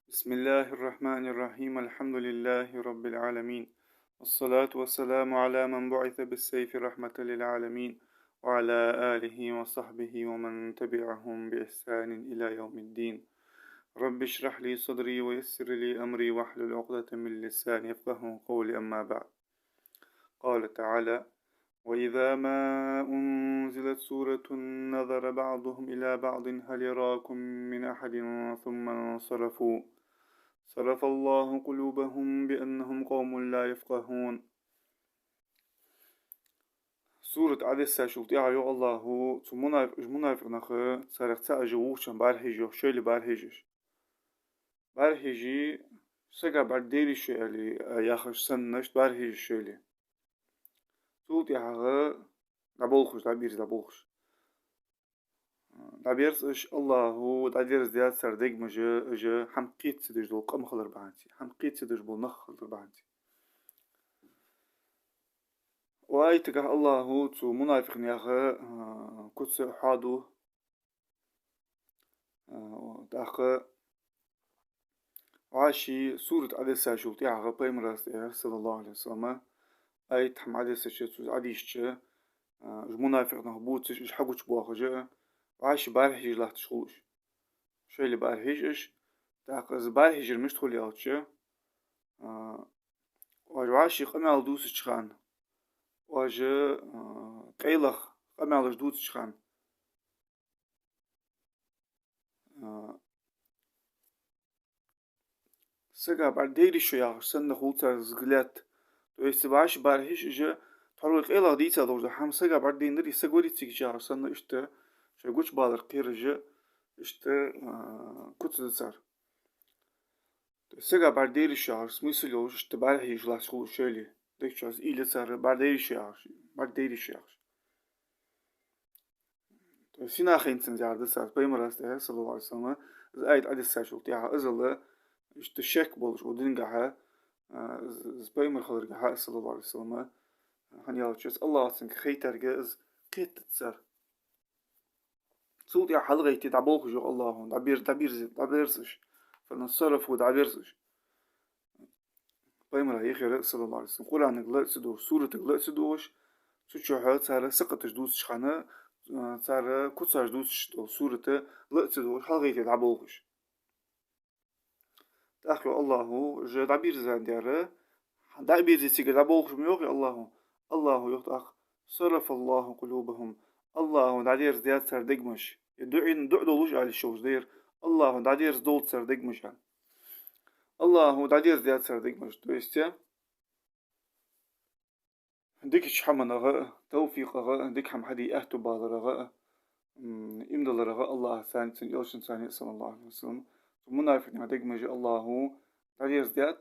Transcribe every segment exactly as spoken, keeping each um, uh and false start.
بسم الله الرحمن الرحيم. الحمد لله رب العالمين. والصلاة والسلام على من بعث بالسيف رحمة للعالمين، وعلى آله وصحبه ومن تبعهم بإحسان إلى يوم الدين. رب اشرح لي صدري ويسر لي أمري واحلل عقدة من لساني يفقهوا قولي. أما بعد. قال تعالى: وإذا ما أنزلت سورة نظر بعضهم إلى بعض هل يراكم من أحد ثم انصرفوا صرف الله قلوبهم بأنهم قوم لا يفقهون. Сурат Ӏодессачул тӀехьагӀа йоах АллахӀа цу мунафикъ-, уж мунафикъ нах, царех цаӀ уж вокханна бӀарахьежа йоах, шоайла бӀарахьежаш. БӀарахьежа, сага бӀаргадайра шо аьле, а, яхаш санна, иштта бӀарахьежа шоайла. Цул тӀехьагӀа дӀаболхаш, дӀабирза дӀаболхаш. ДӀаберз уж, АллахӀа дӀадерзадаьд цар дегамаш, уж хӀама кхета ца деш дола къам хилар бахьанца, хӀама кхета ца деш бола нах хилар бахьанца. Укх аятагахь АллахӀа цу мунафикъ наьха, а, куц хьоаду. А, тӀаккха вӀаший сурат Ӏодессачул тӀехьагӀа пайхамара тӀехьа, саллаллахӀу Ӏалайхи ва саллама, аят хӀама Ӏодессача, цо из Ӏодийшача, а, уж мунафикъ нах бувцаш, уж хьагучабоахаш а, вӀаший бӀарахьежа латташ хул уж. Шоайла бӀарахьежа уж, тӀаккха из бӀарахьежар мишта хул аьлча, а, уж вӀаший къамаьл дувцача хана, уж, а, къайлагӀа къамаьлаш дувцача хана, а, сага бӀаргадайра шо яхаш санна хул цар взгляд. То есть вӀаший бӀарахьежа уж, тхьовра вай къайлагӀа дийца долаш дола хӀама сага бӀаргадайнадир, из саг варий цига яхаш санна, иштта шоай гучабалар кхераш а, иштта, а, куц ду цар. То есть сага бӀаргадайра шо яхаш смысл йолаш, иштта бӀарахьежа латташ хул уж шоайла. Дег чу аз уйла цар бӀаргадайра шо яхаш, бӀаргадайра шо яхаш. То есть синагӀа хайна цунна зяхар да цар, пайхамара тӀехьа, саллаллахӀу Ӏалайхи ва саллама, из аят Ӏодессачул тӀехьагӀа, иззал иштта шек болаш укх динагахьа, а, из, из пайхамар хиларгахьа, саллаллахӀу Ӏалайхи ва саллама, хӀана аьлча из АллахӀа цунга хайтарга из кхетадац цар. Цул тӀехьагӀа хьалгӀайтта дӀаболхаш йоах АллахӀа, дӀабер-, дӀаберз-, дӀаберз уж. فانصرفوا, дӀаберз уж. Пайхамара йихира, саллаллахӀу Ӏалайхи ва саллам, Къуръанага ла а ца дугӀаш, суратага ла а ца дугӀаш, цу чухь цар сакхаташ дувцача хана, а, цар куцаш дувцаш дола сурат ла а ца дугӀаш, хьалгӀайтта дӀаболхаш. ТӀаккха йоах АллахӀа, уж дӀабирзандаь, дӀабирзе цигара дӀаболхаш ма йоахий АллахӀа. АллахӀа йоах тӀаккха: صرف الله قلوبهم. АллахӀа дӀадерзадаьд цар дегамаш. Е дуӀин, дуӀа долаш ала йиш йолаш да ер. АллахӀа дӀадерзадолда цар дегамаш аьнна. АллахӀа дӀадерзадаьд цар дегамаш. То есть, дикача хӀаманах а, тавфикъах а, дика хӀама хьаде аьттув баларах а, м, иман дилларах а АллахӀа царна, цун элчанна царна, саллаллахӀу Ӏалайхи ва саллам, цу мунафикъ наьха дегамаш АллахӀа дӀадерзадаьд,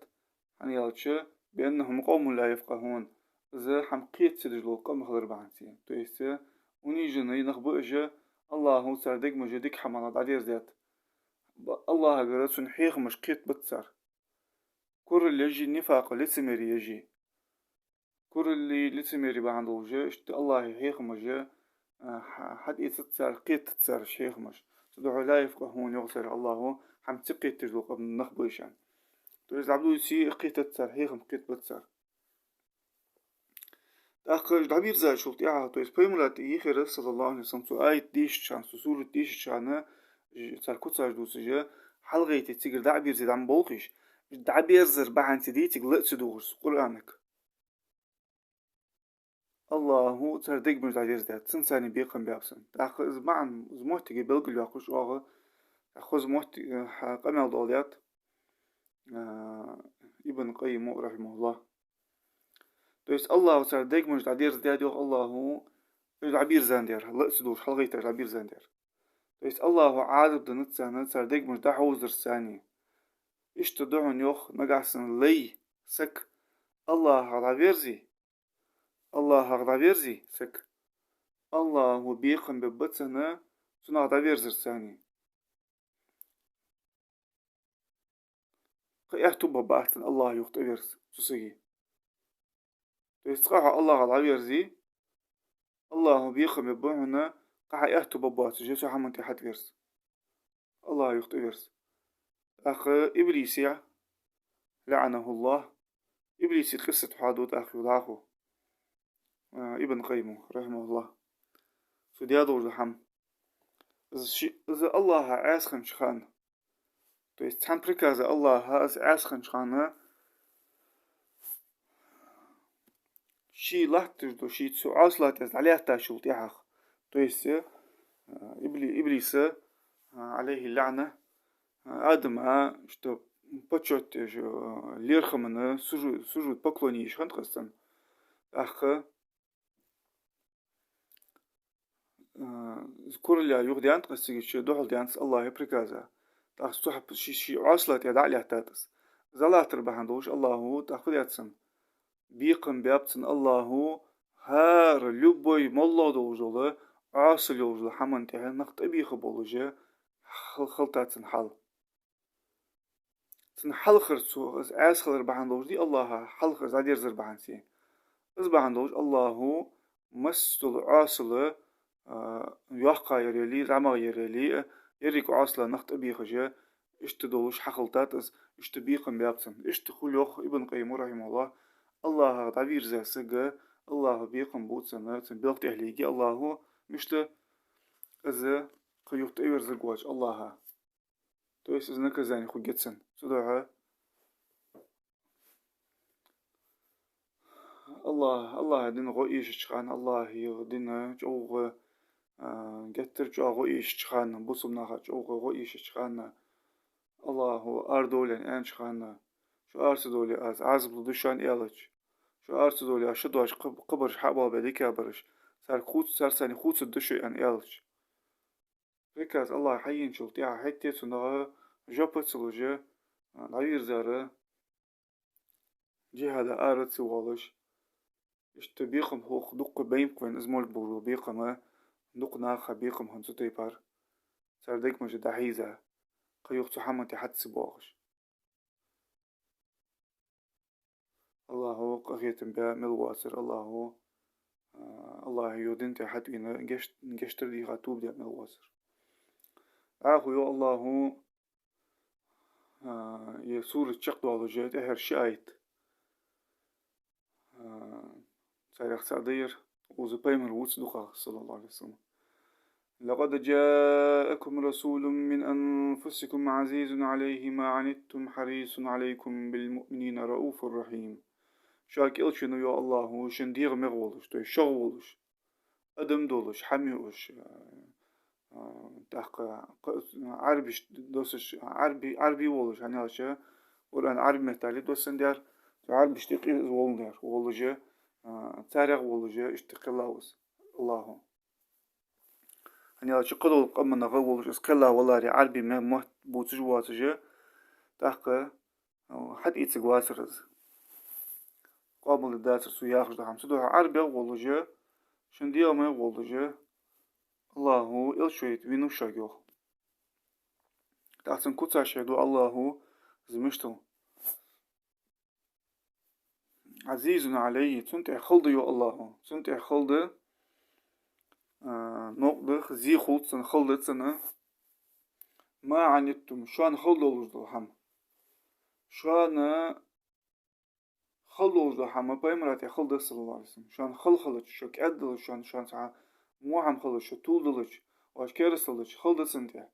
хӀана аьлча, بأنهم قوم لا يفقهون. Из хӀама кхета ца деш дола къам хилар бахьанца. То есть, униженный нах ба уж, АллахӀа цар дегамаш дика хӀаманах дӀадерзадаьд. Ба-, АллахӀагара цун хьехамаш кхетабац цар. Курал еш а, нифакъ, лицемерие еш а. Курал, лицемерие бахьан долаш а, иштта АллахӀа хьехамаш а, а, хьа-, хьатӀаэцац цар, кхетац цар уж хьехамаш. Цудухьа لا يفقهون йоах царех АллахӀа, хӀама ца кхетадеш дола къам нах ба уж аьнна. То есть, дӀаболхаш а кхетац цар, хьехам кхетабац цар. ТӀаккха уж дӀабирзачул тӀехьагӀа, то есть пайхамара тӀа йихира, саллаллахӀу Ӏалайхи ва саллам, цу аят дийшача хана, цу сурат дийшача хана, ж-, цар куцаш дувцаш а, хьалгӀайтта цигара дӀа а бирзе дӀа ма болхаш, уж дӀаберзар бахьанца дийцар ла а ца дугӀаш Къуръанага. АллахӀа цар дегамаш дӀадерзадаьд, цунца царна бекхам баьб санна. ТӀаккха из маӀан, из моттиг белгалйоаккхаш оаха, тӀаккха хоза моттиг, э, хьа-, къамаьл доаладаьд, э, Ибн Къаййима, рахьимахӀуллахӀ. То есть АллахӀа цар дегамаш дӀадерзадаьд йоах АллахӀа, уж дӀабирзандаь, ла а ца дугӀаш, хьалгӀайттача дӀабирзандаь. То есть АллахӀа Ӏазап деннад царна, цар дегамаш дӀахьовзарца царна. Иштта да хьона йоах, нагахьа санна лай саг АллахӀах дӀаверзе, АллахӀах дӀаверзе саг, АллахӀа бекхам бергба цунна, цунах дӀаверзарца царна. Кхы аьттув баргбац цунна АллахӀа юха тӀаверза цу сага. То есть цкъа хьо АллахӀах дӀаверзе, АллахӀа бекхам бергба хьона, кхы хьа аьттув баргбоацаш цу хӀаман тӀа хьатӀаверза. АллахӀа юха тӀаверза. ТӀаккха Иблисе, лаӀанахӀуллахӀ, Иблиса къиссат хьоаду тӀаккха юха дӀахо, а, Ибн Къаййима, рахьимахӀуллахӀ. Цо даь долаш дола хӀама. Из ши-, из АллахӀа Ӏаьса хиннача хана, то есть цхьан приказа АллахӀа из Ӏаьса хиннача хана, ший латташ дола, ший цу Ӏаьса латтаеш дӀалаьттачул тӀехьагӀа, то есть, э, Ибли-, Иблиса, а, Ӏалайхи лаӀна, Адама, что почёт, э, лерхӀама, сужу-, сужуд, поклони еш хиннад-кх из цунна. ТӀаккха а, куралла юхадаьннад-кх из цигача, духьалдаьннад из АллахӀа приказа. ТӀаккха цу хьа-, ший, ший Ӏаьсала тӀа дӀа а лаьттад из. Из латтар бахьан долаш АллахӀа тӀаккха фу даьд цунна? Бекхам баьб цунна АллахӀа, хӀара, любой моллагӀа долаш дола, Ӏаьсал йолаш йолча хӀаман тӀа нах тӀабийха болаш хил-, хилийтад цун хьал. Цун хьалхара цо из Ӏаьса хилар бахьан долаш дий АллахӀа, хьалха из дӀадерзар бахьанца. Из бахьан долаш АллахӀа массадола Ӏаьсал, а, йоккха яр яле, зӀамагӀа яр яле, еррига Ӏаьсала нах тӀабийхаш, иштта долаш хьахилийтад из, иштта бекхам баьб цунна. Иштта хул, йоах Ибн Къаййима, рахьимахӀуллахӀ, АллахӀах дӀавийрза саг, АллахӀа бекхам бу цунна, цун белха тӀехьа лийга АллахӀа, мишта из кхы юха тӀаверзаргвоацаш АллахӀа. То есть из наказани хургья цунна. Цудухьа АллахӀ, АллахӀа дин гӀо эшача хана, АллахӀа дин чӀоагӀа, а, геттара чӀоагӀа гӀо эшача хана, бусалба наха чӀоагӀа гӀо эшача хана, АллахӀа арадовла аьнна аьннача хана, шо ара ца довле, аз Ӏазап лургда шоана аьлча, шо ара ца довле, аз шо доацаш кхы-, кхыбараш хьа а боалабе, дикагӀбараш, царга хувц-, царцани хувцаргда шо аьнна аьлча. Приказ АллахӀа хьаеначул тӀехьагӀа хӀаьта а цунах жоп ца луш, а, дӀавийрзар, джихӀаде ара ца воалаш, иштта бекхам хул-кх дукха бейнаб-кх вайна из морг болаш бола бекхам, дукха наха бекхам хиннад цу тайпара, цар дегамаш дӀахьийза, кхы юха цу хӀаман тӀа хьа ца боагӀаш. АллахӀа къахетам баь мел воацар, АллахӀа, а, АллахӀа йола дин тӀа хьатӀавена, геш-, гештдар дийха тоба даь мел воацар. ДӀахо йоах АллахӀа, а, ер сурат чакхдоалаш, тӀехьара ши аят. А, царех цаӀ да ер, укхаза пайхамар вувцаш дукхагӀа, саллаллахӀу Ӏалайхи ва саллам. لقد جاءكم رسول من أنفسكم عزيز عليه ما عنتم حريص عليكم بالمؤمنين رءوف رحيم. Шуга элча венав, йоах АллахӀа, шун дегӀамегӀа волаш, то есть шогӀа волаш, адам долаш, хӀама юаш, а, а, тӀаккха кх-, Ӏарбашта доссаш, Ӏарби, Ӏарби волаш, хӀана аьлча Къуръан Ӏарби меттала доссандаь, цу Ӏарбашта юкъе из воландаь, волаш, а, царех волаш, иштта кхеллав из АллахӀа. ХӀана аьлча кхыдолча къаманах волаш из кхелла валаре, Ӏарби ме-, мотт бувцаш воацаш, тӀаккха, а, хьатӀаэцаргвацар из. Къоабалдергдацар цо яхаш дола хӀама. Цудухьа Ӏарбех волаш, шун дегӀамегӀа волаш, АллахӀа элча вайта венав шуга, йоах. ТӀаккха цун куцаш хьаду АллахӀа из мишта ва. عزيز عليه, цунна тӀа хала да, йоах АллахӀа, цунна тӀа хала да, а, новкъа да, зе хул цунна, хала да цунна. ما عنتم, шоана хала долаш дола хӀама. Шоана хала долаш дола хӀама пайхамара тӀа хала да, саллаллахӀу Ӏалайхи ва саллам. Шоана хала хилча, шо кӀаьддалча, шоана, шоана цхьа во хӀама хилча, шо тувладалча, оаш керастал далча, хала да цунна тӀа.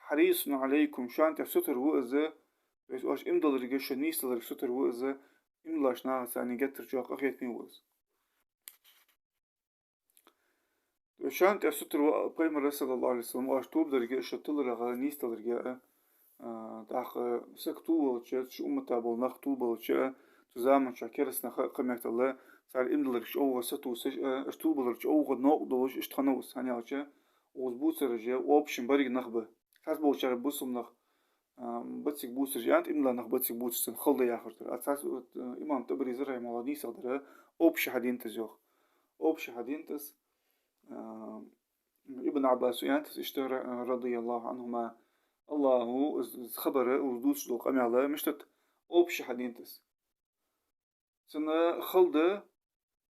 حريص عليكم, шоана тӀа сутара ва из, то есть оаш иман дилларга, шо нийсдаларга сутара ва из, иман диллача нахаца геттара чӀоагӀа къахетаме ва из. То есть шоана тӀа сутара ва пайхамар, саллаллахӀу Ӏалайхи ва саллам, оаш тоба дарга, шо тиларга, нийсдаларга, а, тӀаккха саг тувлавалча, шун уммата бола нах тувлабалча, цу заман чухь кераста нах а кхы меттел, цар иман дилларга чӀоагӀа сатувсаш, а, уж тувлабаларга чӀоагӀа новкъа долаш, иштта хиннав из, хӀана аьлча укхаза бувцараш общем беррига нах ба. Цхьаболчар бусалба нах, а, ба цига бувцараш, аьннад, иман дилла нах ба цига бувцараш, цунна хала да яхар дар. А цхьа, вот, а, имам ТӀабарийс, рахьимахӀуллахӀ, нийсагӀа дар, общий хьадийнад из, йоах. Общий хьадийнад из, а, Ибн Ӏаббаса аьннад из иштта, ра-, رضي الله عنهما, АллахӀа из, из хабар, укхаза дувцаш дола къамаьл мишта да, общий хьадийнад из. Цунна хала да,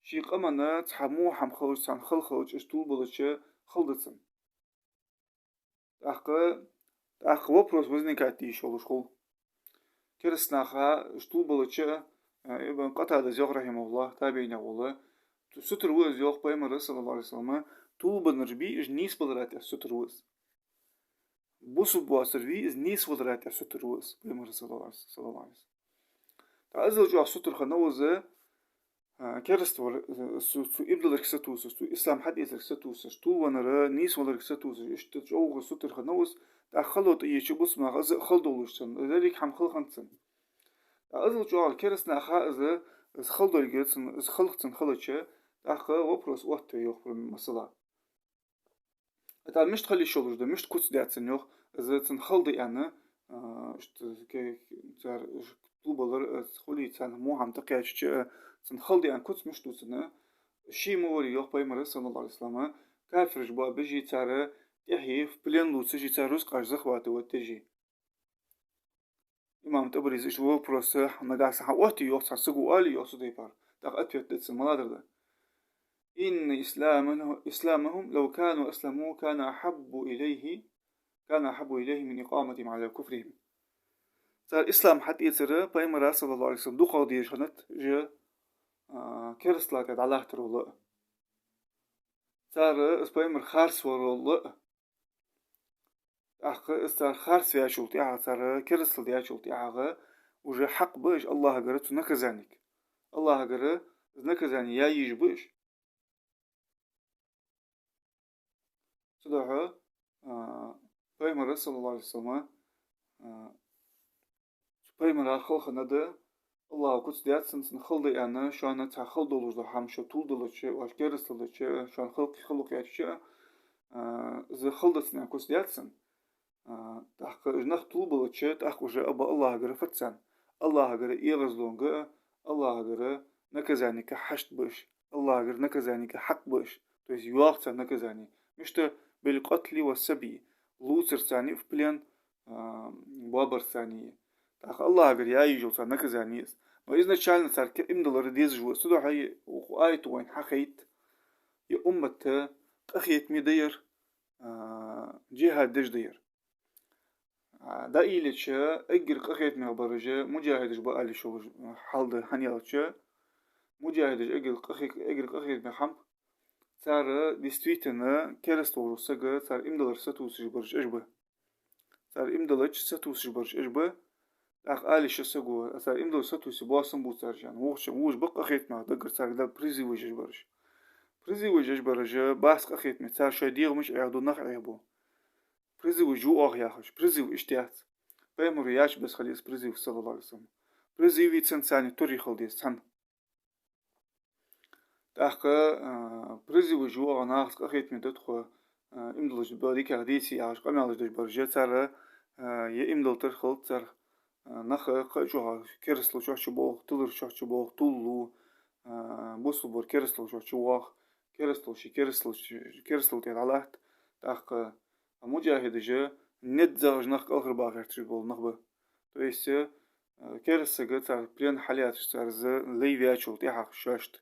ший къаманна цхьа во хӀама хилча, цхьан хала хилча, уж тувлабалча, хала да цунна. ТӀаккха ТӀаккха вопрос возникать де йиш йолаш хул. Кераста наха уж тувлабалча, э, Ибн Къатадас йоах, рахьимахуллахӀ, табиӀинех вола, сутара ва из, йоах, Пайхамара, саллаллахӀу Ӏалайхи ва саллам, тувлабеннараш бий уж нийсвалара тӀа сутара ва из. Бусалба воацар вий из нийсвалара тӀа сутара ва из, Пайхамара, саллаллахӀу Ӏалайхи ва саллам. ТӀаккха иззал чӀоагӀа сутара хиннав из, а, кераста вар, а, цу, цу иман дилларга сатувсаш, цу ислам хьатӀаэцарга сатувсаш, тувлавеннар нийсваларга сатувсаш, иштта чӀоагӀа сутара хиннав из, тӀаккха хало тӀаеча бусалба наха из а хала долаш цунна, из деррига хӀама хала хиннад цунна. ТӀаккха иззал чӀоагӀа кераста наха из, из хала долга цунна, из хала цунна хилча, тӀаккха вопрос оттаву, йоах, масала. ТӀаккха мишта хила йиш йолаш да, мишта куц даьд цунна, йоах, из цунна хала да аьнна, а, иштта ке-, цар тувлабалар, а, хулий царна во хӀама тӀакхаьчача, а, цунна хала да аьнна куц мишта ду цунна? Ше ма варий, йоах, Пайхамара, саллаллахӀу Ӏалайхи ва саллам, кафираш боабеш, цар тӀехье в плен лувцаш, цар рузкъаш захватывать деш. Имам ТӀабарис иштта вопрос нагахьа санна хьаоттаю, йоах, цхьан саго оале, йоах, цу тайпара. ТӀаккха ответ да цун, маладар да: «إن إسلامه-، إسلامهم لو كانوا أسلموا كان أحب إليه، كان أحب إليه من إقامتهم على كفرهم». Цар ислам хьатӀаэцар Пайхамара, саллаллахӀу Ӏалайхи ва саллам, дукхагӀа дезаш хиннад уж, а, керастала тӀа дӀалаттаро а. Цар из Пайхамар харцварал а. ТӀаккха из цар харцваьчул тӀехьагӀа, цар керастал даьчул тӀехьагӀа уже хьакъ ба уж АллахӀагара цу наказанега. АллахӀагара из наказани яь езаш ба уж. Цудухьа, а, Пайхамара, саллаллахӀу Ӏалайхи ва саллам, а, цу Пайхамара хала хиннад, АллахӀа куц даьд цунна, цунна хала да аьнна, шоана цхьа хала долаш дола хӀама шо тувладелча, оаш керастал дича, шоана хала кхы-, хала кхаьчача, а, из хала да цунна аьнна куц даьд цунна. А, тӀаккха уж нах тувлабалча, тӀаккха уже а ба АллахӀагара фат царна. АллахӀагара эгӀазлонга а, АллахӀагара наказанега хьашт ба уж. АллахӀагара наказанега хьакъ ба уж. То есть йоагӀа царна наказани. Мишта: بالقتل والسبي. Лувцарцани в плен, а, боабарцани. ТӀаккха АллахӀагара яь езаш йола цар наказани я из. Но изначально цар ке-, иман диллар дезаш ва из. Цудухьа укх аято вайна хьахайт, ер уммат къахетаме да ер, а, джихӀад деш да ер. А, дӀаийлача, эггара къахетамегӀа бараш муджахӀидаш ба ала йиш йолаш хьал да, хӀана аьлча, муджахӀидаш эггара къахе-, эггара къахетаме хӀама ба, цар действительно кераста волча сага, цар иман дилларга сатувсаш бараш уж ба. Цар иман диллача сатувсаш бараш уж ба. ТӀаккха ала йиш я саго, цар иман дилларга сатувсе боасам бу цар жан. Вокхача вож ба къахетамегӀа даггара царга да призываш еш бараш. Призываш еш бараш бац къахетаме, цар шоай дегӀамаш Ӏехаду, нах Ӏехабу. Призываш ю оаха яхаш. Призыв иштта яц. Пайхамара яьча беса хила еза призыв, саллаллахӀу Ӏалайхи ва саллам. Призыви цунца цхьана тури хила деза, цхьана. ТӀаккха, а, призываш ю оаха нахаца къахетаме да тхо, а, иман диллача ба дикагӀа деце яхаш, къамаьлаш деш бараш, цар, а, е иман диллар хилац цар, а, нах кхы а чӀоагӀа керастал чу боагӀа, тилар чу боагӀа, тувлалу, а, бусалба вар керастал чу воагӀа, керастал ший, керастал ший, керастал тӀа дӀалатт. ТӀаккха а муджахӀидаш недда загӀаш нах кӀалхарбаха гӀерташ бола нах ба. То есть, э, кераста сага цар плен хьалаьцача, цар из лай ваьчул тӀехьагӀа шоашта,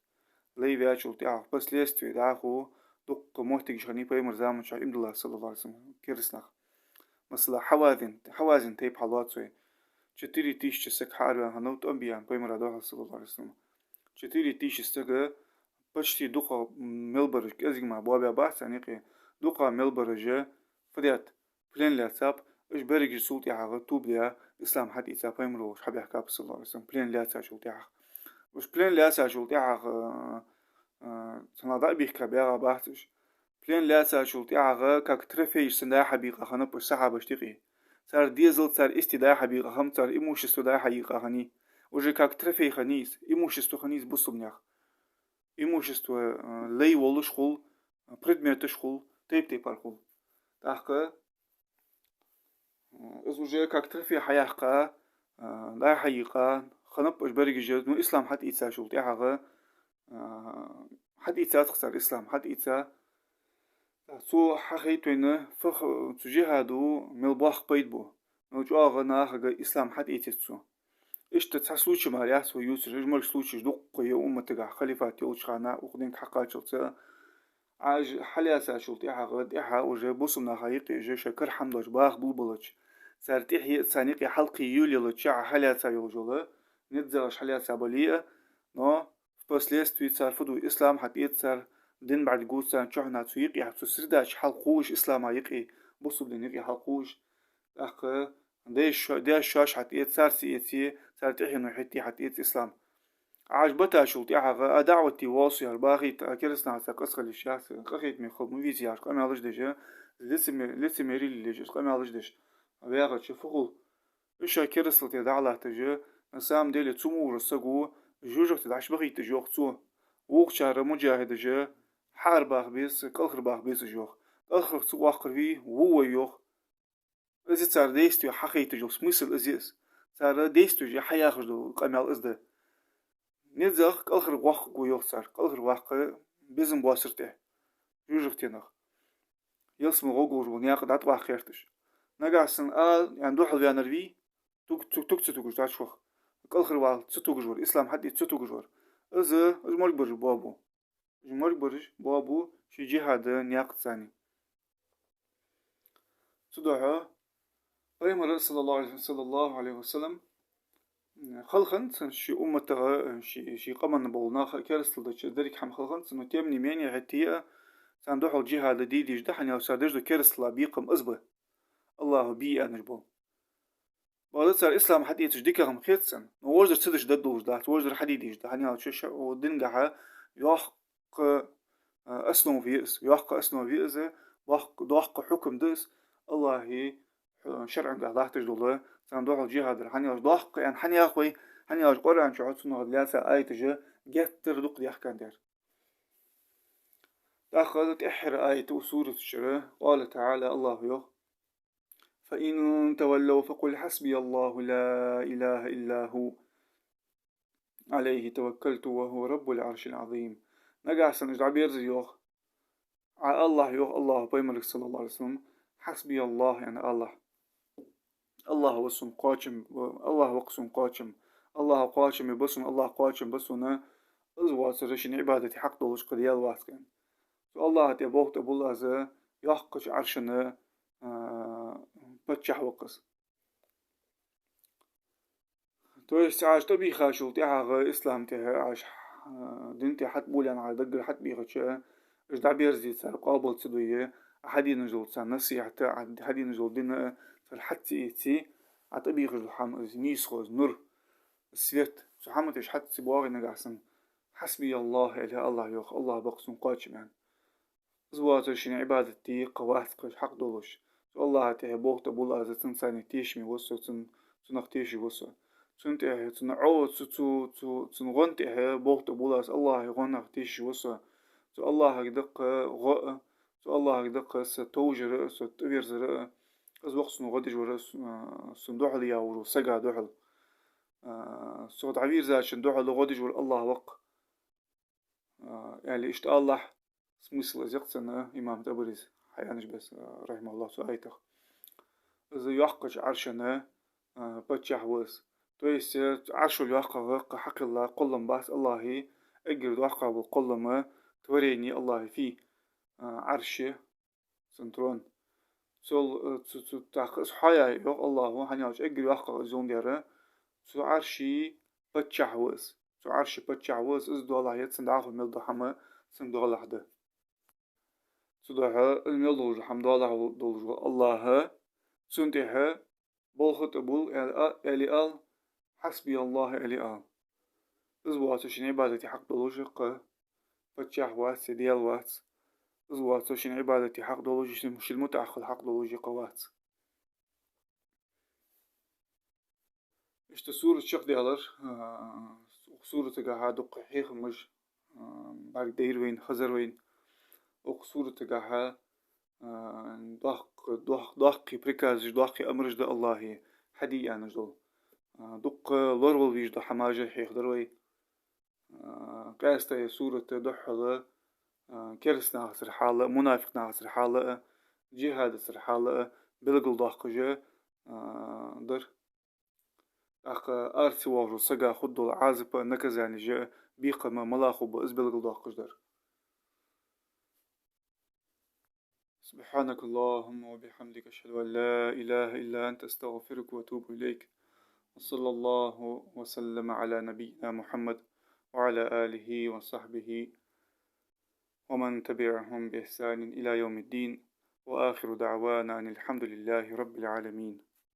лай ваьчул тӀехьагӀа впоследствии дӀахо дуккха моттигаш хиннай Пайхамара заман чухь иман диллар, саллаллахӀу Ӏалайхи ва саллам, кераста нах. Масала, Хьавазин, Хьавазин тайпа хьалоац вай. Четыре тысячи саг хьаараваьнна хиннав тӀом бе аьнна Пайхамара духьал, саллаллахӀу Ӏалайхи ва саллам. Четыре тысячи саг, почти дукха мел бараш, кӀезига мара боабаь бац царна юкъе, дукха мел бараш фу даьд, плен лаьцаб, уж берригаш цул тӀехьагӀа тоба даь, ислам хьатӀаийца, Пайхамар волча хьабаьхкаб, саллаллахӀу Ӏалайхи ва саллам, плен лаьцачул тӀехьагӀа. Уж плен лаьцачул тӀехьагӀа, а, а, цхьаннахьа дӀа а бихкаб, баьгӀа бац уж. Плен лаьцачул тӀехьагӀа, как трофей санна, дӀа-хьа бийкъа хиннаб уж сахьабашта юкъе. Цар дезал, цар истий дӀа-хьа бийкъа хиннаб, цар имущество дӀа-хьа йийкъа хиннай. Уже как трофей хиннай из, имущество хиннай из бусалба наьха. Имущество, а, лай волаш хул, предметаш хул, тайп-тайпара хул. ТӀаккха, а, из уже как трофей хьаяьккха, а, дӀа-хьа йийкъа хиннаб уж берригаш, ну, ислам хьатӀаийцачул тӀехьагӀа, а, хьатӀаийцад-кх цар ислам, хьатӀаийца. Цо хьахайт вайна, фах-, цу джихӀадо мел боккха пайда бу. Ну, чӀоагӀа нахага ислам хьатӀаийцад цо. Иштта цхьа случай мара яц вай ювцаш, уж мара случайш дуккха я умматагахь халифат йолча хана, укх динга хьакхаччалца. Ӏа уж хьалаьцачул тӀехьагӀа, тӀехьа уже бусалба наха юкъе уж шоай кара хӀама доацаш баха болабелча, цар тӀехье а, царна юкъе хьалкхе йолаяллача хьалаьца йолаш йола, низагӀаш хьалаьца бале а, но впоследствии цар фу ду, ислам хьатӀаэц цар, дин бӀаргагу царна чухьнахьа цу юкъе, цу среда чу хьалкхувш, ислама юкъе, бусалба дина юкъе хьалкхувш. ТӀаккха даьш-, даьш-шоаш хьатӀаэц, цар ца эце, цар тӀехьено хӀетте хьатӀаэц ислам. Ӏаш баташул тӀехьагӀа а даӀвате воал со яхаш бахийта, а керастанаца къаскъалиш яц, къахетаме хила ма веза яхаш къамаьлаш деш, лицемер-, лицемерие лелаеш къамаьлаш деш вагӀача фу хул? Уж керастал тӀа дӀалатташ, на самом деле цу мугӀара саго жожагӀате дӀачубахийташ йоах цо. Вокхачар муджахӀидаш хьаарабаха беза, кӀалхарбаха беза уж йоах. КӀалхарах ца ваккхар вий, ву вай йоах. Из цар действие хьахайташ йола смысл из я из. Цар действеш хьаяхаш дола къамаьл из да. НизагӀа кӀалхарваккха го йоах цар. КӀалхарваккха безам боацар тӀехьа жожагӀатенах. Ялсмала гӀоргволаш бола наькъа дӀатӀаваккха гӀерташ. Нагахьа санна а, ян духьал ваьннар вий, туг, туг, туг ца тугаш дӀачувах. КӀалхарвала ца тугаш вар, ислам хьатӀаэца ца тугаш вар. Из, из морг бараш боабу. Уж морг бараш боабу ший джихӀада наькъаца. Цудухьа Пайхамара, саллаллаху Ӏалайхи, саллаллаху Ӏалайхи ва саллам, хала хиннад цун ший умматага, ший, ший къаман бола нах а керастал дича, деррига хӀама хала хиннад цун, но тем не менее хӀетте а царна духьал джихӀад де дезаш да, хӀана аьлча цар деш дола керастала бекхам из ба. АллахӀа бе аьнна уж бола. Бакъда цар ислам хьатӀаэцаш дикагӀа-м хет царна, но вождар ца деш даргдолаш дац, вождар хьаде дезаш да, хӀана аьлча ше-, динагахьа йоккха, а, основа я из, йоккха основа я из, боккха, доккха хьукам да из, АллахӀа, а, шарӀагахьа латташ дола, царна духьал джихӀад дар. ХӀана аьлча доккха аьнна хӀана йоах вай, хӀана аьлча Къуръан чу цунах лаьца аяташ геттара дукха даьхкад ер. ТӀаккха тӀеххьара аят укх сурата чура, قال تعالى, АллахӀа йоах: فإن تولوا فقل حسبي الله لا إله إلا هو عليه توكلت وهو رب العرش العظيم. Нагахьа санна уж дӀаберза йоах, Ӏа ала йоах АллахӀа Пайхамарга, саллаллаху Ӏалайхи ва саллам, حسبي الله, яӀни АллахӀ. АллахӀ ва сона кхоачам, АллахӀ ва-кх сона кхоачам, АллахӀа кхоачаме ба сона, АллахӀ кхоачам ба сона, из воацар шийна Ӏибадате хьакъ долаш кхы даьла вац-кх, аьнна. Цу АллахӀа тӀа болх тӀабул аз, йоккхача Ӏаршана, а, паччахь ва-кх из. То есть Ӏаш тӀабийхачул тӀехьагӀа ислам тӀа Ӏаш, а, дин тӀа хьатӀабувлаьнна Ӏа даггара хьатӀабийхача, уж дӀаберзаде цар къоабал ца дой, Ӏа хьаденаш дола цар насихьат а, Ӏа хьаденаш дола дин а цар хьа ца эце, Ӏа тӀабийхаш дола хӀама из нийсхо, из нур, свет. Цу хӀаман тӀа уж хьа ца боагӀе нагахьа санна, حسبي الله, аьле АллахӀ йоах, АллахӀ ба-кх сона кхоачам, аьнна. Из воацар шийна Ӏибадате кхы вац-кх хьакъ долаш. Цу АллахӀа тӀа болх тӀабул аз, цунца тешаме ва со, цун, цунах тешаш ва со. Цун тӀа, цун Ӏо, цу, цу, цу, цун гӀон тӀа болх тӀабул аз, АллахӀа гӀонах тешаш ва со. Цу АллахӀага да-кх гӀо а, цу АллахӀага да-кх са товжар а, са тӀаверзар а, из ва-кх сона гӀо деш вар а, с-, а, сона духьал яь вола сага духьал. А, сох дӀавийрзачун духьал гӀо деш вар АллахӀ ва-кх. А, аьле, иштта АллахӀ, смысл из я-кх цун, имам ТӀабарис хьаяьннача беса, а, рахьимахӀуллахӀ, цу аятах. Из йоккхача Ӏаршана, а, паччахь ва из. То есть, э, Ӏаршал йоккхагӀа кхы хьакхелла кхоллам бац АллахӀа, эггара доккхагӀа бола кхоллам творени АллахӀа фу я, а, Ӏарш я, цун трон. Цул, э, цу, цу, тӀаккха из хьоаяь йоах АллахӀа, хӀана аьлча эггара йоккхагӀа из йоландаь, цу Ӏарша паччахь ва из. Цу Ӏарша паччахь ва из, из доалахьа я, цун дӀахо мел дола хӀама цун доалахьа да. Цудухьа из мел долаш дола хӀама доалахьа долаш вола АллахӀ, цунна тӀехьа болх тӀабул, аьле, а-, аьле ала, حسبي الله, аьле ала. Из воацар шийна Ӏибадате хьакъ долаш кхы паччахь вац, е даьла вац. Из воацар шийна Ӏибадате хьакъ долаш, шийна, шийна мутӀахьа хила хьакъ долаш кхы вац. Иштта сурат чакхдаьлар, а, укх суратагахьа дукха хьехамаш, а, бӀаргадайра вайна, хезар вайна. Укх суратагахьа, а, доккх-, доккх-, доккхий приказаш, доккхий амараш да АллахӀа, хьаде аьнна дола. А, дукха лоравала везаш дола хӀамаш хьехадаьр вай. А, къаьстта ер сурат духхьал, а, керастанахацара хьал а, мунафикъ нахацара хьал а, джихӀадацара хьал а белгалдоаккхаш, а, дар. ТӀаккха ара ца воагӀаш вола сага хургдола Ӏазап а, наказанеш а, бекхам а мала хургба, из белгалдоаккхаш дар. سبحانك اللهم وبحمدك، أشهد أن لا إله إلا أنت، أستغفرك وأتوب إليك. وصلى الله وسلم على نبينا محمد وعلى آله وصحبه ومن تبعهم بإحسان إلى يوم الدين. وآخر دعوانا أن الحمد لله رب العالمين.